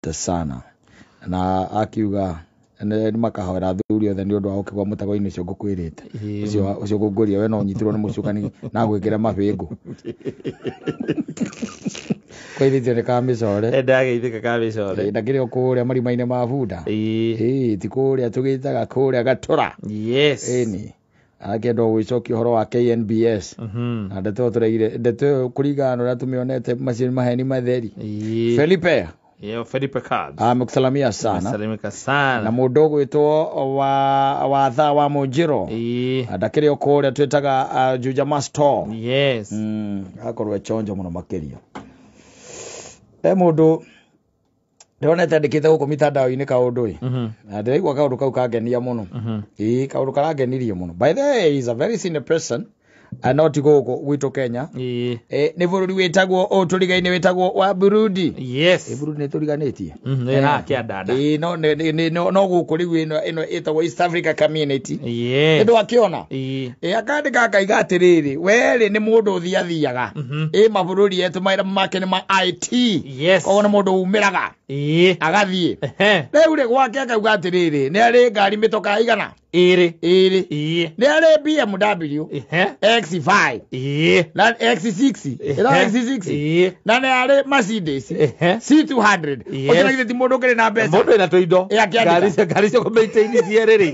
Sana na akiuga nĩ makahoera athuri othe nĩ ũndũ wa gũkĩgwa mũtego-inĩ ũcio ngũkwĩrĩte. Ũcio ngũngũria we no ũnyitirwo nĩ mũcukani na gwĩkĩre mabĩngũ kũithĩtio nĩ kamĩcore. Ndageithĩka kamĩcore. Ndakĩrĩ o kũrĩa marima-inĩ ma bunda. Ĩĩ ti kũrĩa tũgĩtaga kũrĩa gatũra. Yes. Ĩni arakĩenda gũgĩcokia ũhoro wa KNBS. Na ndeto ĩyo tũraigire ndeto ĩyo kũringana na ũrĩa tũmĩonete macio nĩ maheni matheri. Felipe. Yo, Felipe Cards. Amekusalamia sana. Salimika sana. Na mũndũ ũgwĩtwo wa watha wa Mũnjĩro. Ndakĩrĩ o kũrĩa twĩtaga Juja Masto. Yes. Akorwo echonjo mũno makĩria. He mũndũ ndĩronete andĩkĩte gũkũ mitandao-inĩ kaũndũ ĩ. Na ndĩraigua kaũndũ kau kangenia mũno. Ĩĩ kaũndũ karangenirie mũno. By the way, he is a very senior person. No ti gũkũ gwitũ Kenya. Nĩ bũrũri wĩtagwo ũtũriga-inĩ wĩtagwo wa Burundi. Yes. Burundi nĩ tũriganĩtie. Nĩ haha kĩandanda. Ĩĩ no no gũkũ rĩu ĩno ĩtagwo East Africa Community. Yes. Nĩ ndwakĩona? Ĩĩ akandĩka akaiga atĩrĩrĩ, werĩ nĩ mũndũ ũthiathiaga. Ĩĩ mabũrũri etũ mawĩra make nĩ ma IT. Yes. Koguo nĩ mũndũ umĩraga. Agathiĩ. Rĩu rĩ gwake akauga atĩrĩrĩ, nĩ arĩ ngari mĩtoka igana? Ĩrĩ. Ĩrĩ. Nĩ arĩ BMW X5. Na X6. Ĩno X6. Na nĩ arĩ Mercedes C200. Ũcio na githĩ ti mũndũ ũkĩrĩ na mbeca. Mũndũ ena tũindo. Ĩ akĩandĩka. Ngari cio kũ-maintain cierĩ rĩ.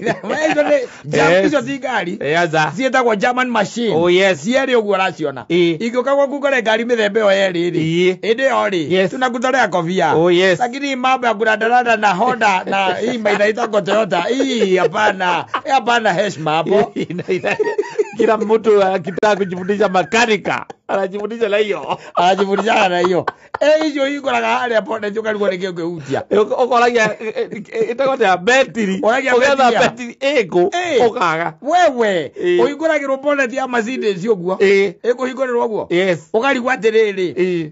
Icio nĩ jam, icio ti ngari. Ciĩtagwo German machine. Oh yes. Cierĩ ũguo ũraciona. Ingĩũka gwaku ũkore ngari mĩthemba ĩyo yerĩ rĩ. Ĩndĩ ĩyo rĩ. Tunakutolea kofia. Oh yes. Lakini mambo ya kurandaranda na Honda na hii inaitwa Toyota. Hii hapana. Hapana heshima hapo. Kila mtu akitaka kujifundisha makanika anajifundisha na hiyo. Anajifundisha na hiyo. Hiyo ikoraga harĩa bonnet ũkarigwo nĩ kĩ ũngĩhutia. Ũkoragia ĩtagwo atĩa betiri. Ũragia Ũgetha betiri ĩkũ ũkaga. Wewe ũhingũragĩrwo bonnet ya Mercedes ũguo. Ĩkũhingũrĩrwo ũguo. Yes. Ũkarigwo atĩrĩrĩ.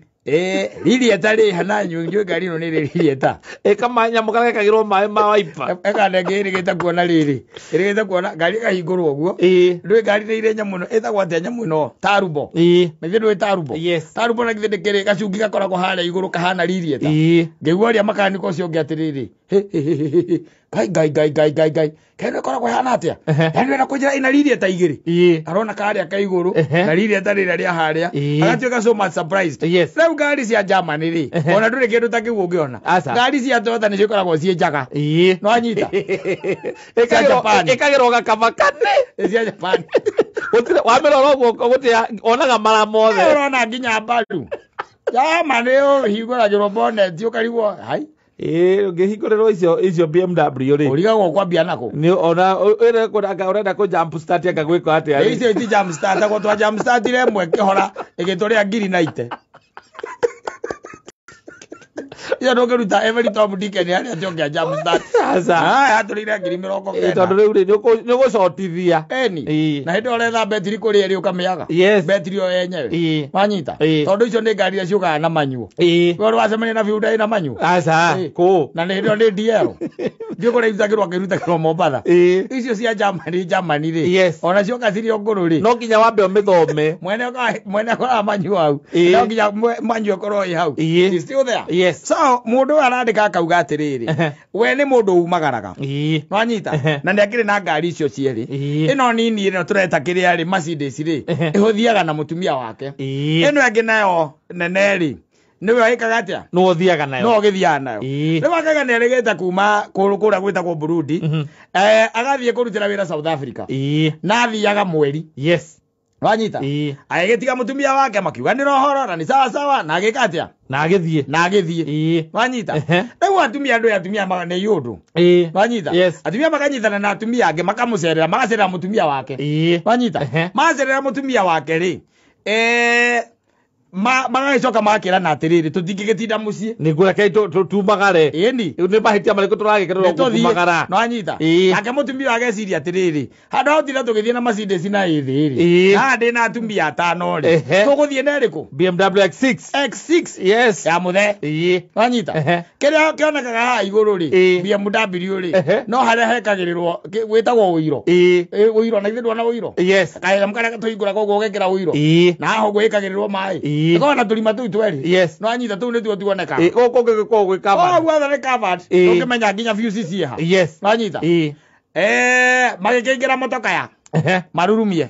Ririeta rĩ hana nyũĩ ngari ĩno nĩ rĩ ririeta. Ĩkamanyamũ karĩa gekagĩrwo maĩ ma wiper. Ĩkanenge ĩrĩgĩte kuona rĩrĩ. Ĩrĩgĩte kuona ngari ĩkahingũrwo ũguo. Ndũĩ ngari nĩ irĩ nyamũ ĩno ĩtagwo atĩa nyamũ ĩno tarubo. Na githĩ ndũĩ tarubo? Yes. Tarubo na githĩ ndĩkĩrĩ gacungi gakoragwo harĩa igũrũ kahana ririeta. Ngĩigua ũrĩa makaniko ũcio ũngĩ atĩrĩrĩ. Ngai ngai ngai ngai ngai ngai. Kaĩ ĩno ĩkoragwo ĩhana atĩa? Yaani ĩno kũnjĩra ĩna ririeta igĩrĩ. Arona karĩa ka igũrũ na ririeta rĩrĩa rĩa harĩa. Agatuĩka so much surprised. Yes. Rĩu ngari cia Germany rĩ, ona ndũrĩ kĩndũ ta kĩu ũngĩona. Ngari cia Toyota nĩcio ikoragwo ciĩ njaga. No anyita. Cia Japan. Ĩkagĩrwo gakaba kane. Cia Japan. Gũtirĩ wamĩrora ũguo gũtirĩ onaga mara mothe. Ũrona nginya mbaru. Germany ũhingũragĩrwo bonnet ũkarigwo hai. Ũngĩhingũrĩrwo icio BMW rĩ. Ũrigagwo kwambia nakũ? Nĩ ona ũrenda kũ jump start anga gwĩka atĩa rĩ? Icio ti jump start, agwo twa jump start ire ĩmwe kĩhora ĩgĩtũrĩa ngiri na ite. Iyo ndũngĩruta every Tom Dick and Harry atĩ ũngĩa jump start. Aca. Haya atũrĩire ngiri mĩrongo kenda. Tondũ rĩu rĩ nĩ ũgũcotithia. Ĩni. Na hĩndĩ ĩyo ũretha betiri kũrĩ ĩrĩ ũkamĩaga. Yes. Betiri ĩyo yenyewe. Wanyita. Tondũ icio nĩ ngari iria ciũkaga na manyuo. We ũrĩ wacemania na Hyundai ĩna manyuo? Aca. Kũ? Na nĩ hĩndĩ ĩyo nĩ DL. Ndiũĩ kũrĩa irutagĩrwo akĩrutagĩrwo Mombatha. Icio cia Germany Germany rĩ. Yes. Ona cioka cirĩ o ngũrũ rĩ. No nginya wambe ũmĩthome. Mwene akoraga manyuo hau. No nginya manyuo ĩkorwo ĩ hau. It's still there. Yes. So mũndũ ũyũ arandĩka akauga atĩrĩrĩ, we nĩ mũndũ umagaraga. Nwanyita? Na nĩ akĩrĩ na ngari icio cierĩ. Ĩno nini ĩno tũreta kĩrĩa rĩ Mercedes rĩ, ĩhũthiaga na mũtumia wake. Ĩno ĩngĩ nayo nene rĩ, nĩwe ĩkaga atĩa? Nĩwe ũthiaga nayo. Nĩwe ũgĩthiaga nayo. Rĩu akauga nĩ arĩgĩte kuma kũrĩa gwĩtagwo Burundi, agathiĩ kũrutĩra wĩra South Africa. Na athiaga mweri. Yes. Wanyita? Agĩgĩtiga mũtumia wake makiuganĩra ũhoro na nĩ sawa sawa na agĩka atĩa? Na agĩthiĩ. Na agĩthiĩ. Wanyita? Rĩu atumia andũ atumia nĩ ũndũ. Wanyita? Yes. Atumia makanyitana na atumia angĩ makamũcerera magacerera mũtumia wake. Wanyita? Macerera mũtumia wake rĩ, magagĩcoka magakĩrana atĩrĩrĩ, tũtingĩgĩtinda mũciĩ. Nĩguo reke tumagare. Ĩni. Nĩ mahĩtia marĩkũ tũragĩkerwo gũtumagara? No anyita. Nake mũtumia ũyũ ageciria atĩrĩrĩ, handũ ha gũtinda tũgĩthiĩ na Mercedes na ĩthĩ rĩ, haha ndĩ na atumia atano rĩ, tũgũthiĩ na ĩrĩkũ? BMW X6. X6. Yes. Ya mũthee. Wanyita? Kĩrĩa kĩonekaga haha igũrũ rĩ, BMW rĩ, no harĩa hekagĩrĩrwo gwĩtagwo ũiro. Ũiro na githĩ ndwona ũiro? Yes. Kanyamũ karĩa tũhingũraga ũguo ũgekĩra ũiro. Na haha ũguo ĩkagĩrĩrwo maĩ. Ĩkoragwo na tũrima tũu twerĩ. Yes. No anyita tũu nĩtuo tuonekaga. Gũkũ gũkoragwo gwĩ covered. Oh, guothe nĩ covered. Ndũngĩmenya nginya fuse ciĩha. Yes. No anyita. Magĩkĩingĩra motoka ya marurumie.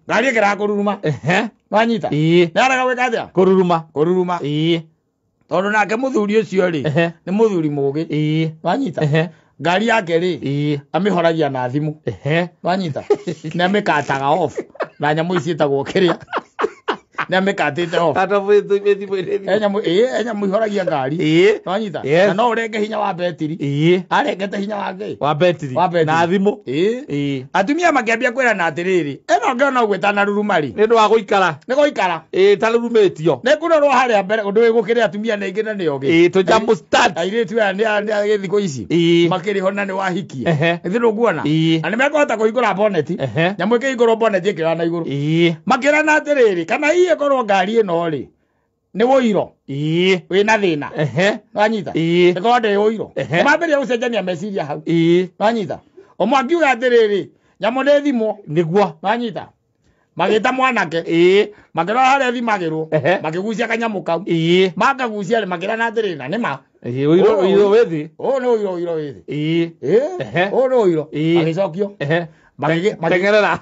Ngari ĩkĩraga kũruruma. No anyita. Nĩ arega gwĩka atĩa? Kũruruma. Kũruruma. Tondũ nake mũthuri ũcio rĩ, nĩ mũthuri mũgĩ. No anyita. Ngari yake rĩ, amĩhoragia na thimũ. No anyita. Nĩ amĩkataga off na nyamũ ici ciĩtagwo kĩrĩa. Nĩ amĩkatĩte off. Nyamũ ihoragia ngari. No anyita. Na no ũrenge hinya wa betiri. Arengete hinya wa kĩ? Wa betiri. Na thimũ. Atumia makĩambia kwĩrana atĩrĩrĩ, ĩno ngĩona ũguo ĩtanaruruma rĩ. Nĩ ũndũ wa gũikara. Nĩ gũikara. Ĩtarurumĩtio. Nĩ kũrorwo harĩa mbere ũndũ wĩ gũkĩrĩ atumia nĩ aingĩ na nĩ ogĩ. Tũ jump start. Airĩtu aya nĩ a gĩthikũ ici. Makĩrĩ ho na nĩ wahikie. Githĩ ndũkuona? Na nĩ mekũhota kũhingũra bonnet. Nyamũ ĩkĩhingũrwo bonnet ĩkĩoya na igũrũ. Makĩrana atĩrĩrĩ, kana hihi ĩkorwo ngari ĩno rĩ, nĩ ũiro. Wĩna thĩna. Wanyita? Ĩkorwo ndĩ ũiro. Mambĩrĩria gũcenjania meciria hau. Wanyita? Ũmwe akiuga atĩrĩrĩ, nyamũ nĩ thimũ. Nĩguo. Wanyita? Magĩta mwanake. Makĩrora harĩa thimagĩrwo. Makĩgucia kanyamũ kau. Makagucia rĩ, makĩrana atĩrĩrĩ, na nĩ ma. Ũiro wĩ thĩ. Ũyũ nĩ ũiro, ũiro wĩ thĩ. Ũyũ nĩ ũiro. Magĩcokio. Teng'erera.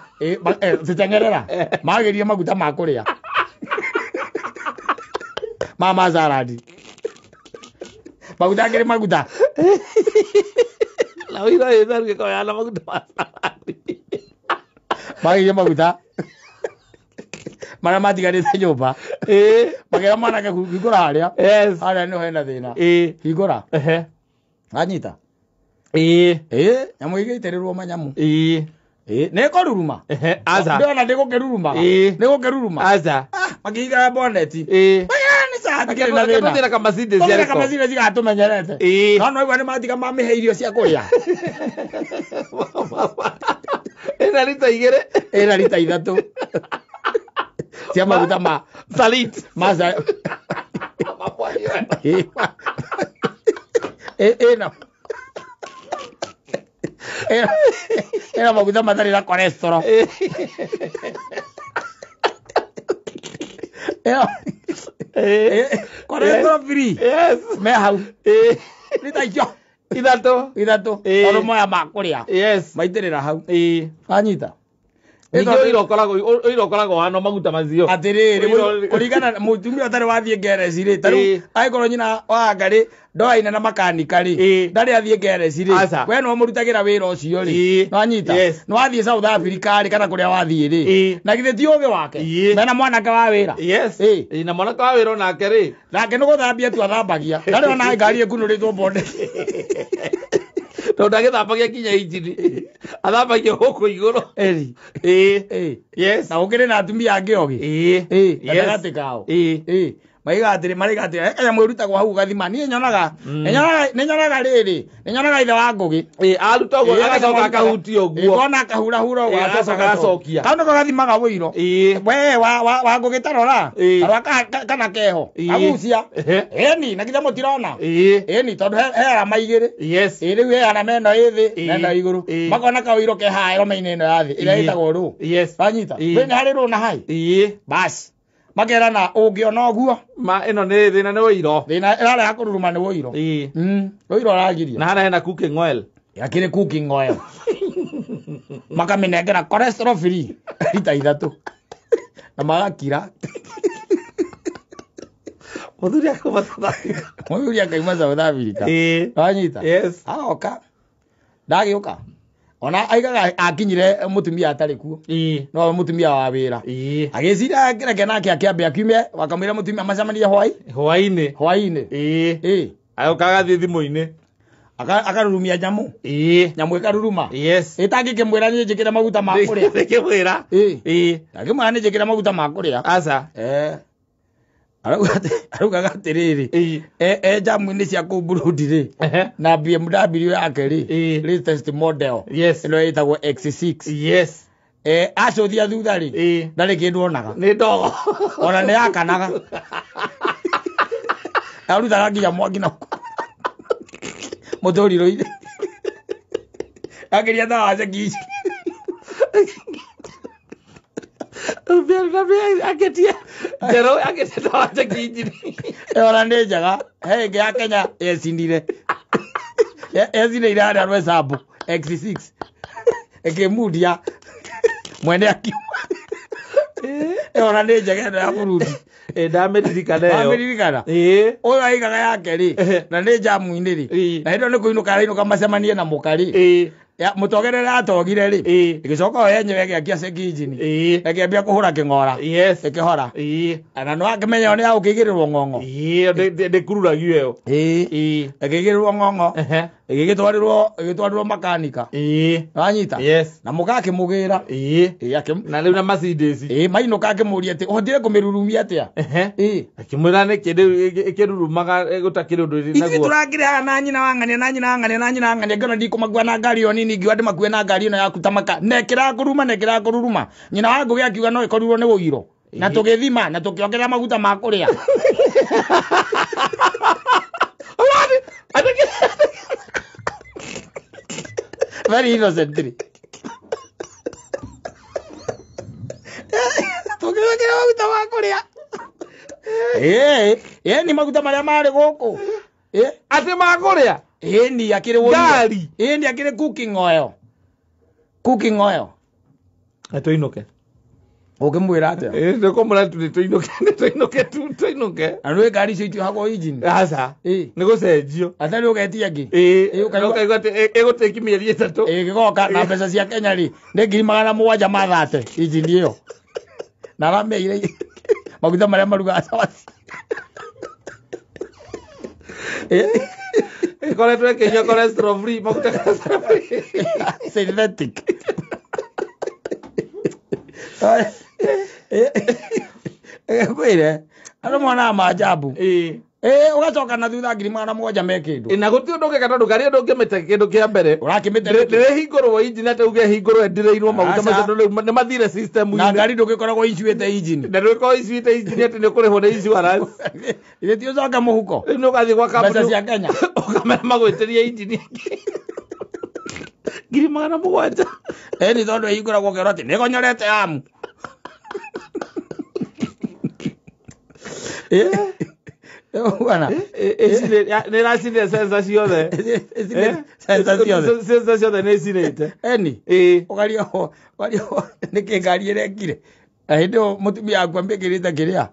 Teng'erera. Magĩrie maguta ma kũrĩa. Mama salad. Maguta akĩrĩ maguta. Na ũiro wĩ thĩ ũgĩkorwo na maguta ma salad. Magĩrie maguta. Marĩa matigarĩte nyũmba. Makĩra mwanake hingũra harĩa. Harĩa nĩho hena thĩna. Hingũra. Anyita. Nyamũ igĩitĩrĩrwo manyamũ. Nĩ ĩkũruruma. Aca. Ndĩrona ndĩgũkĩrurumaga. Nĩ gũkĩruruma. Aca. Makĩhingũra bonnet. Nĩ na thĩna. Tũthĩra kamacindĩ Tũthĩra kamacindĩ cigatũmenyerete. No no igua nĩ matiga mamĩhe irio cia kũrĩa. Ĩna rita igĩrĩ. Ĩna rita ithatũ. Cia maguta ma salit. Ma ĩna ĩna maguta matarĩ na cholesterol. Cholesterol free. Yes. Me hau. Rita icio. Ithatũ. Ithatũ. Tondũ moya ma kũrĩa. Yes. Maitĩrĩra hau. Anyita. Ningĩ ũiro ũkoragwo hano maguta macio. Atĩrĩrĩ, kũringana na mũtumia ũtarĩ wathiĩ ngereci rĩ, ta rĩu angĩkorwo nyina wa Anga rĩ, ndoaine na makanika rĩ, ndarĩ athiĩ ngereci rĩ, we no mũrutagĩra wĩra ũcio rĩ, no anyita, no wathiĩ South Africa rĩ, kana kũrĩa wathiĩ rĩ, na githĩ ti ũgĩ wake, mena mwanake wa wĩra. Yes. Na mwanake wa wĩra onake rĩ, nake nĩ gũthambia tu athambagia, ndarĩ ona ngari ĩkunũrĩtwo bonnet. Tondũ ndagĩthambagia nginya injini, athambagia gũkũ igũrũ. Yes. Na gũkĩrĩ na atumia angĩ ogĩ. Gatagatĩ kao. Maiga atĩrĩ, maraiga atĩrĩ, kanyamũ ĩrutagwo hau ũgathima. Niĩ nyonaga, nĩ nyonaga rĩrĩ, nĩ nyonaga ithe wa Ngũgĩ. Aruta ũguo, agacoka akahutia ũguo. Kona akahurahura ũguo, agacoka agacokia. Kau nĩko gathimaga ũiro. We wa Ngũgĩ ta rora. Tarora kana keho. Agucia. Ĩni, na githĩ mũtirona. Ĩni, tondũ he arama igĩrĩ. Yes. Rĩu he arama ĩno ĩ thĩ, na ĩno igũrũ. Makona kaũiro ke haha ĩroma-inĩ ĩno ya thĩ, ĩrĩa ĩtagwo rũ. Yes. Wanyita? Nĩ harĩ rũ na hai. Basi. Makerana ũngĩona ũguo. Ma ĩno nĩ thĩna nĩ ũiro. Thĩna ĩrareha kũruruma nĩ ũiro. Ũiro ũragiria. Na harĩa hena cooking oil. Yakĩrĩ cooking oil. Makamĩnengera cholesterol free rita ithatũ. Na magakira. Mũthuri akauma South Africa. Mũthuri akauma South Africa. Wanyita? Yes. Agoka. Ndagĩũka. Ona aigaga akinyire mũtumia atarĩ kuo. No mũtumia wa wĩra. Agĩciria reke nake akĩambe akiume, wakamwĩra mũtumia macemanie hwaĩ-inĩ. Hwaĩ-inĩ. Agoka agathiĩ thimũ-inĩ. Akarurumia nyamũ. Nyamũ ĩkaruruma. Yes. Ĩtangĩkĩmwĩra nĩ njĩkĩre maguta ma kũrĩa. Ndĩkĩmwĩra. Ndangĩmwĩra nĩ njĩkĩre maguta ma kũrĩa. Aca. Araugaga atĩrĩrĩ, e jamu-inĩ cia kũu Burundi rĩ, na BMW yake rĩ, latest model. Yes. Ĩno ĩtagwo X6. Yes. Acũthia thutha rĩ, ndarĩ kĩndũ onaga. Nĩ ndogo. Ona nĩ yakanaga. Arutaga nginya mwaki na mũtũrirũ-inĩ. Akĩria tawa ceki ici. Aketie Njerũ akĩte tawa check engine. Ĩyo ona nĩ njega. He ĩngĩ ya Kenya yecinire. Yecinire harĩa Rwesambu X6. Ĩkĩmundia mwene akiuma. Ĩyo ona nĩ njega ĩno ya Burundi. Ndamĩririkana ĩyo. Wamĩririkana? Ĩĩ. Ũyũ aigaga yake rĩ, na nĩ njamu-inĩ rĩ, Ĩĩ. na hĩndĩ ĩyo nĩ kũinũka arainũka macemanie na mũka rĩ. Ĩĩ. Ya, mũtogerere atogire rĩ, Ĩĩ. ĩgĩcoka o yenyewe ĩgĩakia check engine. Ĩĩ. Ĩkĩambia kũhũra kĩng'ora. Yes. Ĩkĩhora. Ĩĩ. Na nĩ wakĩmenya ĩyo nĩ ya gũkĩigĩrĩrwo ng'ong'o. Ĩĩ, ndĩkururagio ĩyo. Ĩĩ. Ĩĩ. Ĩkĩigĩrĩrwo ng'ong'o. Ehe. Ĩgĩgĩtwarĩrwo makanika. Ĩĩ. Wanyita? Yes. Na mũka akĩmũgĩra. Ĩĩ. Ĩĩ, Na rĩu na Mercedes. Ĩĩ, mainũka akĩmũria atĩ ũhotire kũmĩrurumia atĩa? Ehe. Ĩĩ. Akĩmwĩra nĩkĩ rĩu ĩkĩrurumaga gũtakĩrĩ ũndũ ĩrĩ Ithuĩ naguo. tũrakĩrĩ haha na nyina wa ng'ania na nyina wa ng'ania na nyina wa ng'ania ngĩona ndikũmakua na ngari ĩyo nini ngiuga ndĩmakue na ngari ĩno yaku ta maka na ĩkĩrakũruma na ĩkĩrakũruruma. Nyina wa Ngũgĩ akiuga no ĩkorirwo nĩ ũiro. Na tũgĩthima na tũkĩongerera maguta ma kũrĩa. Very innocently. Tũkĩongerera maguta ma kũrĩa. Ĩĩ, ĩĩ ni maguta marĩa marĩ gũkũ. Ĩĩ. Atĩ ma kũrĩa? Ĩĩ ni akĩrĩ ũrio. Ngari. Ĩĩ ni akĩrĩ cooking oil. Cooking oil. Tũinũke. Ũngĩmwĩra atĩa? Ĩĩ, nĩkũmwĩra tu nĩtũinũke, nĩtũinũke tu, tũinũke. Na nĩũĩ ngari icio itiohagwo engine. Aca. Ĩĩ. Nĩ gũcenjio. Atarĩ ũgetia ĩngĩ. Ĩĩ. Ĩĩ, ũkaigua- Na ũkaigua atĩ ĩgũtĩki mĩeri 3. Ĩĩ, ĩgĩgoka na mbeca cia Kenya rĩ, nĩ 700,000 ma thate engine ĩyo. Na arameire maguta marĩa marugaga cabaci. Ĩĩ. Ĩkoretwo ĩkĩnyua cholesterol free, maguta cholesterol free. Synthetic. Ĩkwĩre andũ monaga maajabu. Ĩĩ. Ĩĩ, ũgacoka na thutha 700,000 me kĩndũ. Ĩ, na gũtirĩ ũndũ ũngĩka tondũ ngari ĩyo ndũngĩmĩte kĩndũ kĩa mbere. Ũrakĩmĩte nĩkĩ? Ndĩrĩhingũrwo engine atĩ uge hingũrwo ĩndirĩirwo maguta Aca. macio tondũ rĩu nĩ mathire system Na inĩ. ngari ndũgĩkoragwo icuĩte engine. Na ndũgĩkorwo icuĩte engine atĩ nĩ ũkũrĩhwo nĩ insurance. Ithe ti ũcoke mũhuko. Rĩu nĩ ũgathiĩ gwa Mbeca kambuni cia Kenya. ũkamera magwĩtĩrie engine ĩngĩ. 700,000. Ĩĩ ni tondũ ĩhingũragwo ũkerwo atĩ nĩgonyorete amu. Ĩĩ. Bwana. Nĩ ĩracinire sensor ciothe. Sensor ciothe. Sensor ciothe nĩ icinĩte. Eni. Ĩĩ. Ũkaria nĩkĩ ngari ĩrekire. Na hĩndĩ ĩyo mũtumia waku ambĩkĩrĩte kĩrĩa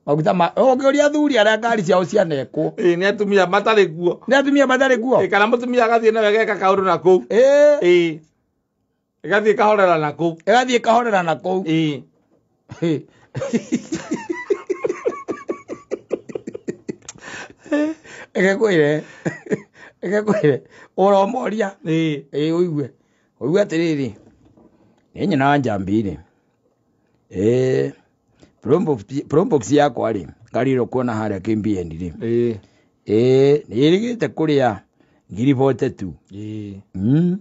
maguta ma ũngĩũria athuri arĩa ngari ciao cianekwo. Ĩĩ, nĩ atumia matarĩ kuo. Nĩ atumia matarĩ kuo. Ĩĩ, kana mũtumia agathiĩ nawe ageka kaũndũ na kũu. Ĩĩ. Ĩĩ. Ĩgathiĩ ĩkahorera na kũu. Ĩgathiĩ ĩkahorera na kũu. Ĩĩ. Ĩgekwĩre ĩgekwĩre ũromoria. Ĩĩ. Ĩĩ ũigue. Ũigue atĩrĩrĩ. Nĩ nyina wa Njambi rĩ. Ĩĩ. Probox yakwa rĩ, ngari ĩrĩa ũkuona harĩa KBN rĩ. Ĩĩ. Ĩĩ, nĩ ĩrĩgĩte kũrĩa 42,000. Ĩĩ.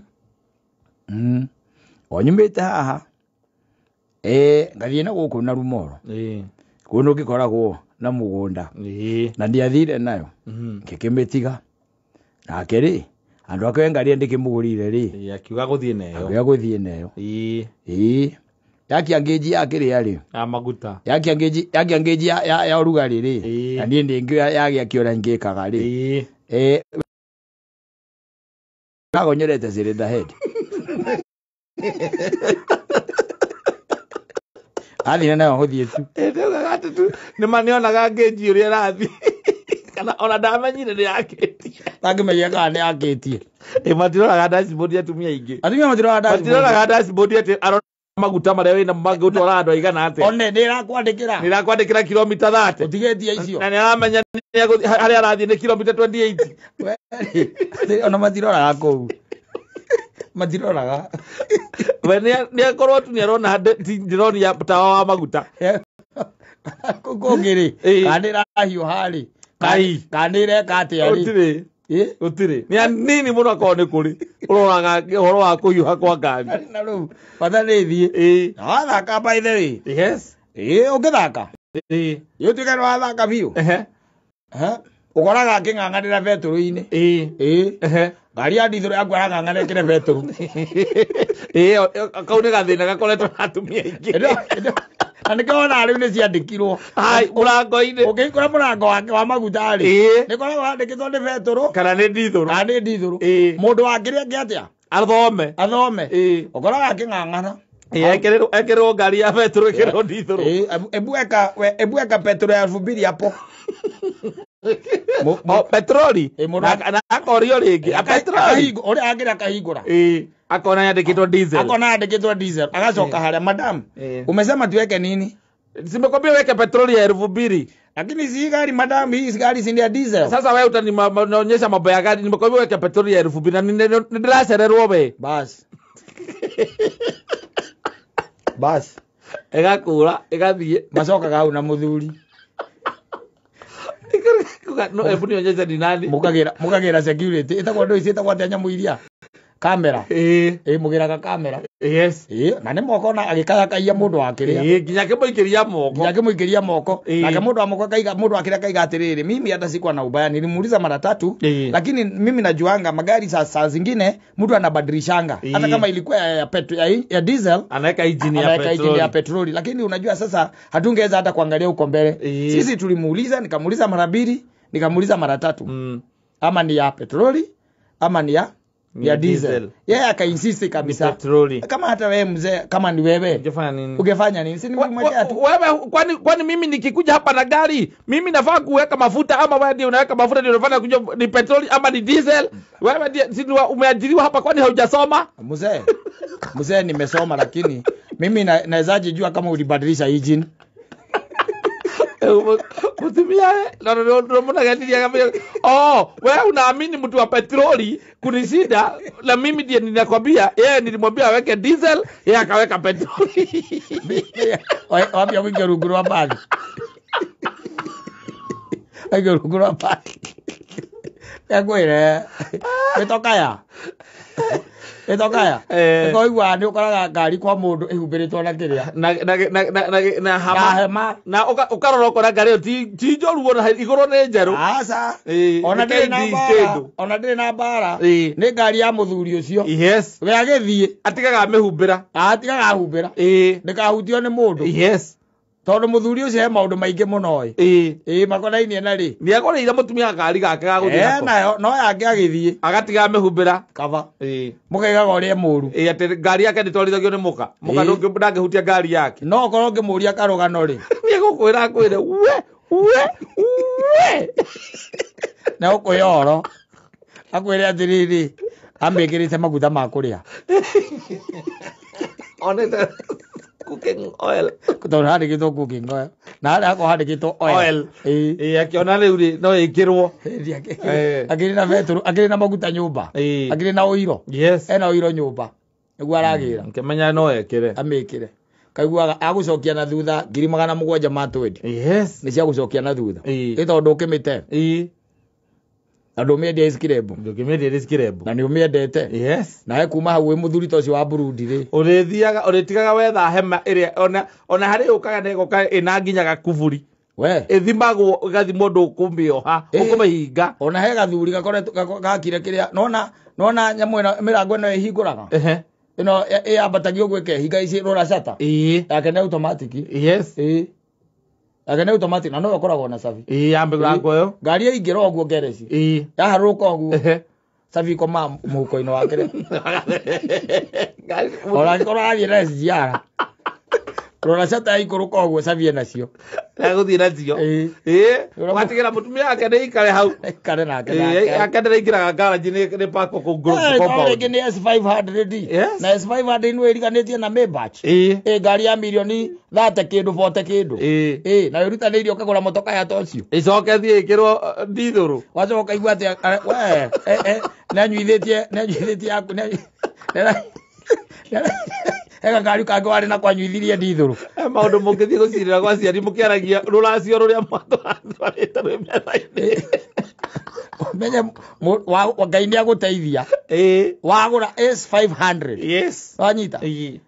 O nyumĩte haha. Ĩĩ, ngathiĩ na gũkũ na Rumoro. Ĩĩ. Kũndũ ngĩkoragwo na mũgũnda. Ĩĩ. Na ndiathire nayo. Ngĩkĩmĩtiga. Nake rĩ, andũ ake ngari ndĩkĩmũgũrire rĩ. Ĩĩ, akiuga gũthiĩ nayo. Akiuga gũthiĩ nayo. Ĩĩ. Ĩĩ. Yakia ngĩnji ya kĩrĩa rĩ. Ya maguta. Yakia ngĩnji ya ũrugarĩ rĩ. Ĩĩ. Na niĩ ndĩngĩoya yagĩakia ũrĩa ngĩkaga rĩ. Ĩĩ. Ĩĩ. Kagonyorete cylinder head. Athire nayo gũthiĩ tu. Ĩĩ, ndaugaga atĩ tu nĩ ma nĩonaga ngĩnji ũrĩa ĩrathiĩ. Kana ona ndamenyire nĩ yakĩtie. Ndangĩmenyire kana nĩ yakĩtie. Ĩĩ, matiroraga dashboard atumia aingĩ. Atumia matiroraga dashboard. Matiroraga dashboard atĩ arora maguta marĩa wĩna mangĩgũtwara andũ aigana atĩa. One nĩ ĩrakwandĩkĩra. Nĩ ĩrakwandĩkĩra kilomita 30. Ũtigĩtie icio. Na nĩ aramenya harĩa arathiĩ nĩ kilomita 28. We, ona matiroraga kũu. Matiroraga. We nĩ akorwo tu nĩ arona ndĩronia tawa wa maguta. Kũu kũngĩ rĩ, kana nĩ ĩrahiũha rĩ, Ai. kana nĩ ĩreka atĩa rĩ. Gũtirĩ. Ĩ? Gũtirĩ. Nĩ anini mũno akorwo nĩ kũrĩ. Ũroraga ũhoro wa kũhiũha kwa ngari. Na rĩu bata nĩ ĩthiĩ. Ĩĩ. Na wathaka by the way. Yes. Ĩĩ, ũngĩthaka. Ĩĩ. Ĩ ũtuĩke nĩ wathaka biũ. Ehe. Ehe. Ũkoraga akĩng'ang'anĩra betũrũ-inĩ. Ĩĩ. Ĩĩ. Ehe. Ngari ya ndithũrũ yaku arang'ang'ana ĩkĩre betũrũ. Ĩĩ, kau nĩ gathĩna gakoretwo na atumia aingĩ. Na nĩkĩo wonaga rĩu nĩ ciandĩkirwo Hai, mũrango-inĩ. Ũkĩhingũra mũrango wake wa maguta rĩ, Ĩĩ. nĩ koragwo handĩkĩtwo nĩ betũrũ Kana nĩ ndithũrũ. Kana nĩ ndithũrũ. Ĩĩ. Mũndũ wa kĩrĩa kĩ atĩa Athome. Athome. Ĩĩ. Ũkoraga akĩng'ang'ana. Ĩĩ, ekĩrĩrwo ngari ya betũrũ ĩkĩrĩrwo ndithũrũ. Ĩĩ, ebu eka ebu eka petro ya 2000 hapo. O, petroli. Ĩĩ, mũndũ Na akorio rĩngĩ. A petroli. Ũrĩa angĩra akahingũra. Ĩĩ, akona yandĩkĩtwo diesel. Akona andĩkĩtwo diesel agacoka harĩa, "Madam, Ĩĩ. umesema tuweke nini?" "Simekwambia weke petroli ya 2000." "Lakini si gari, madam, hii gari si ni ya diesel?" "Sasa wewe utanionyesha mambo ya gari? Nimekwambia weke petroli ya 2000 na nĩndĩracererwo we." Bas bas. Ĩgakũra ĩgathiĩ. Macokaga hau na mũthuri. No hebu nionyeshe ni nani. Mũkagĩra security ĩtagwo ndũ ici ĩtagwo atĩa nyamũ iria kamera. Ĩĩ. Ĩ mũgĩraga kamera. Yes. Ĩ na nĩ mokona agĩkayakaia mũndũ wa kĩrĩa. Ĩĩ, nginya akĩmũikĩria moko. Nginya akĩmũikĩria moko. Ĩĩ. Nake mũndũ wa moko akaiga, mũndũ wa kĩrĩa akaiga atĩrĩrĩ, "Mimi hata sikuwa na ubaya, nilimuuliza mara tatu." Ĩĩ. Lakini mimi najuanga magari saa zingine mtu anabadilishanga hata Ĩĩ. kama ilikuwa ya, petro, ya diesel, anaweka injini ya anaweka injini ya petroli. Petroli, lakini unajua sasa hatungeweza hata kuangalia huko mbele. Ĩĩ. Sisi tulimuuliza, nikamuuliza mara mbili, nikamuuliza mara tatu, ama ni ya petroli ama ni ya Ni ya diesel. Diesel. Yeye akainsist kabisa. Petroli. Kama hata wewe mzee, kama ni wewe, Ungefanya nini? Ungefanya nini? Si nimemwekea tu. Wewe kwani mimi nikikuja hapa na gari mimi nafaa kuweka mafuta ama wewe ndiye unaweka mafuta ndio unafanya kuja ni petroli ama ni diesel? Wewe ndiye si ni umeajiriwa hapa? Kwani haujasoma? Mzee, mzee, nimesoma, lakini mimi nawezaje jua kama ulibadilisha engine? Mutumia oh, wewe unaamini mtu wa petroli kunishinda, na mimi ndiye ninakwambia yeye nilimwambia aweke diesel, yeye akaweka petroli. Wambia wĩke rungu rwa mbathi, wĩke rungu rwa mbathi, ekwĩre wĩtokaya wĩtokaya. Eh. Ĩkoigua nĩ ũkoraga ngari kwa mũndũ ĩhumbĩrĩtwo na kĩrĩa na na na na na, na na hama hema. Na ũkarora ũkona ngari ĩyo ti njũru, ona igũrũ nĩ njerũ. Aca. Ĩĩ, Ona ndĩrĩ na nĩ mbara. kĩndũ. Ona ndĩrĩ na mbara. Ĩĩ. Nĩ ngari ya mũthuri ũcio. Yes. We agĩthiĩ atigaga amĩhumbĩra. Atigaga ahumbĩra. Ĩĩ. Ndĩkahutio nĩ mũndũ. Yes. Tondũ mũthuri ũcio he maũndũ maingĩ mũno ĩ. Ĩĩ. Ĩĩ, makonainie na rĩ. Nĩ agũrĩire mũtumia ngari gake ga gũthiĩ Eh, nako. Nayo no yake agĩthiĩ agatiga amĩhumbĩra. Kaba. Ĩĩ. Mũkaigaga ũrĩa mũru. Ĩĩ, atĩ ngari yake ndĩtwarithagio nĩ mũka mũka. Ĩĩ. Ndangĩhutia ngari yake. No okorwo ngĩmũria karũgano rĩ, nĩ egũkwĩra akwĩre we we we. Na ũkũhe ũhoro akwĩre atĩrĩrĩ, amĩkĩrĩte maguta ma kũrĩa. Onete cooking oil. Tondũ handĩkĩtwo cooking oil na harĩa hakorwo handĩkĩtwo oil. Oil. Ĩĩ. Ĩĩ, akĩona rĩu rĩ no ĩkĩrwo. Eh. Akĩrĩ na betũrũ, akĩrĩ na maguta nyũmba. Ĩĩ. Akĩrĩ na ũiro. Yes. Ena ũiro nyũmba nĩguo aragĩra. Ngĩmenya no ekĩre. Amĩkĩre kaiguaga agũcokia na thutha 720,000. Yes. Nĩ cia gũcokia na thutha. Ĩĩ. Ĩ tondũ ũkĩmĩte Ĩĩ. Na ndũmĩendia iskirembo. Ndũngĩmĩendia ĩrĩ skirembo. Na nĩ ũmĩendete. Yes. Nawe kuma hau wĩ mũthuri ta ũcio wa Burundi rĩ, Ũrĩthiaga ũrĩtigaga wetha hema ĩrĩa ona harĩ yũkaga na ĩgoka ĩna nginya gakuburi. We. Ĩthimagwo ĩgathimwo ndũkũmĩoha. Ĩĩ. Ũkũmĩhinga. Ona he gathuri gakoretwo gakire kĩrĩa nona nona nyamũ ĩno mĩrango ĩno ĩhingũraga. Ehe. Ĩno ĩyambatagio ũguo ĩkehinga ici rora shata. Ĩĩ. Yake nĩ automatic. Yes. Ĩĩ, yake nĩ automatic na noyo ĩkoragwo na cabi. Ĩĩ, ya mĩrango ĩyo. Ngari yaingĩra ũguo ngereci, Ĩĩ. yaharũrũka ũguo, Ehe. cabi ikoma mũhuko-inĩ wake rĩ. Ona angĩkorwo arathiĩ na SGR, rora shata yaikũrũka ũguo, cabi enacio. Egũthiĩ nacio. Ĩĩ. Ĩĩ, ũgatigĩra mũtumia wake nĩ ikare hau. Aikare nake. Ĩĩ, Nake. yake ndĩraingĩraga garage nĩ pako kũu Eh, tondũ compound. rĩngĩ nĩ S500. Yes. Na S500 nĩ ĩriganĩtie na Maybach. Ĩĩ. Ĩ ngari ya mirioni 30 kĩndũ, 40 kĩndũ. Ĩĩ. Ĩ na wĩrutanĩirie ũkagũra motoka ya ta ũcio. Ĩcoke thiĩ ĩkĩrwo ndithũrũ. Wacoka ũkaigua atĩ we nĩanyuithĩtie yaku he gakari kangĩ warĩ nako anyuithirie ndithũrũ. He maũndũ mũngĩthiĩ gũcirĩra gwa ciari mũkĩaragia rũracio rũrĩa mwatwarĩte rwĩ metha-inĩ. Menye Ngai nĩ agũteithia. Ĩĩ. Wagũra S500, Yes. wanyita, Ĩĩ.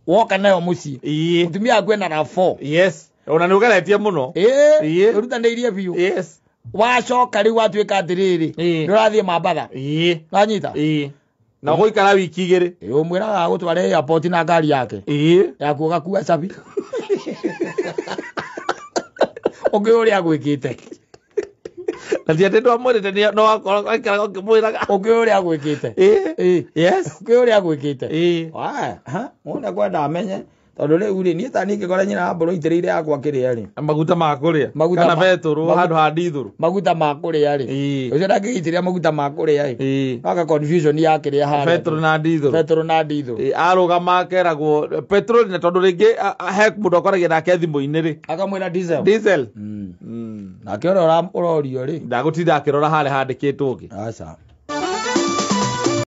woka nayo mũciĩ, Ĩĩ. mũtumia waku ena RAV4. Yes, ona nĩ ũgeretie mũno. Ĩĩ. Ĩĩ. Ũrutanĩirie biũ. Yes. Wacoka rĩu watuĩka atĩrĩrĩ, Ĩĩ. nĩ ũrathiĩ Mambatha. Ĩĩ. Wanyita. Ĩĩ, na ũgũikara wiki 2. Ĩĩ, ũmwĩraga agũtware airport na ngari yake Ĩĩ. yaku ũgakua cabi. Ũkĩũĩ ũrĩa agwĩkĩte. Na ti atĩ ndwamwĩrĩte no akorwo aikaraga ũkĩmwĩraga. Ũkĩũĩ ũrĩa agwĩkĩte. Ĩĩ. Ĩĩ. Yes. Ũkĩũĩ ũrĩa agwĩkĩte. Ĩĩ. Waya, ha, mũndũ ekwenda amenye tondũ rĩu rĩ niĩ ta niĩ ngĩkora nyina wa mbũrũ aitĩrĩire yakwa kĩrĩa rĩ, Maguta ma kũrĩa. Maguta Kana betũrũ handũ ha ndithũrũ. Maguta ma kũrĩa rĩ, Ĩĩ. ũcio ndangĩgĩitĩrĩra maguta ma kũrĩa ĩ, Ĩĩ. aka confusion ya kĩrĩa harĩa. Betũrũ na ndithũrũ. Betũrũ na ndithũrũ. Ĩĩ, arũgama akeragwo petrol na tondũ rĩngĩ he mũndũ akoragia nake thimũ-inĩ rĩ, Akamwĩra diesel. Diesel. Nake ũrĩa ũrorio rĩ, Ndagũtinda akĩrora harĩa handĩkĩtwo ũngĩ. Aca.